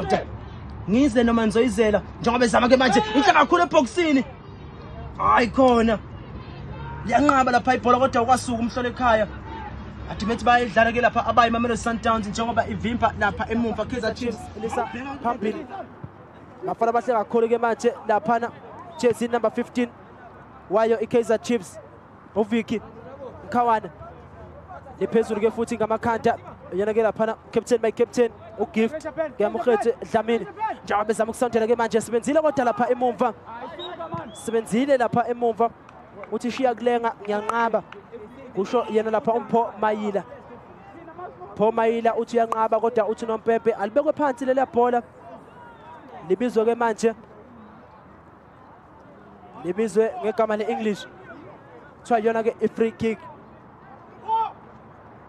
Ndoda ngize noma nizoyizela njengoba ezama ke manje inhle kakhulu ebhokisini. Hayi khona liyanqaba lapha ibhola kodwa kwasuka umhlolo ekhaya. Athi bayidlala ke lapha abayi Mamelodi Sundowns njengoba ivimba lapha emumva Kaizer Chiefs lisa phambili. Bafana bahle kakhulu ke manje laphana jersey number 15 wayo iKaizer Chiefs uVicky Mkhawana liphezulu ke futhi ngamakhanda yena ke laphana captain my captain uGift Keamogetswe Dlamini njengoba bezama ukusondela ke manje sebenzile kodwa lapha emumva sebenzile lapha emumva uthi shiya kulenga ngiyanqaba kusho yena lapha uMpho Mayila. Pho Mayila uthi uyanqaba kodwa uthi nompempe alibekwe phansi lela bhola libizwe ke manje libizwe ngegama le-English kuthiwa yona ke i-free kick.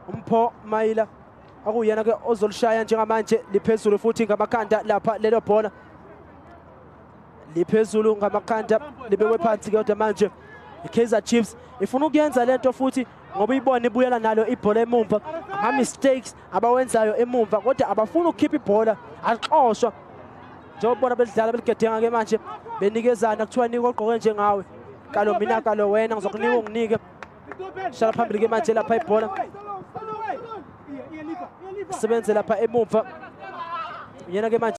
UMpho Mayila akuyena ke ozolishaya njengamanje liphezulu futhi ngamakhanda lapha lelo bhola liphezulu ngamakhanda libekwe phansi kodwa manje iKaizer Chiefs ifuna ukuyenza lento futhi ngoba ibona ibuyela nalo ibhola emumva ama-mistakes abawenzayo emumva kodwa abafuni ukukhipha ibhola alixoshwa njengoba bona belidlala beligedenga ke manje benikezana kuthiwa niko ogqoke njengawe kalo mina kalo wena ngizokunika unginike shala phambili ke manje lapha ibhola sebenze lapha emumva yena ke manje.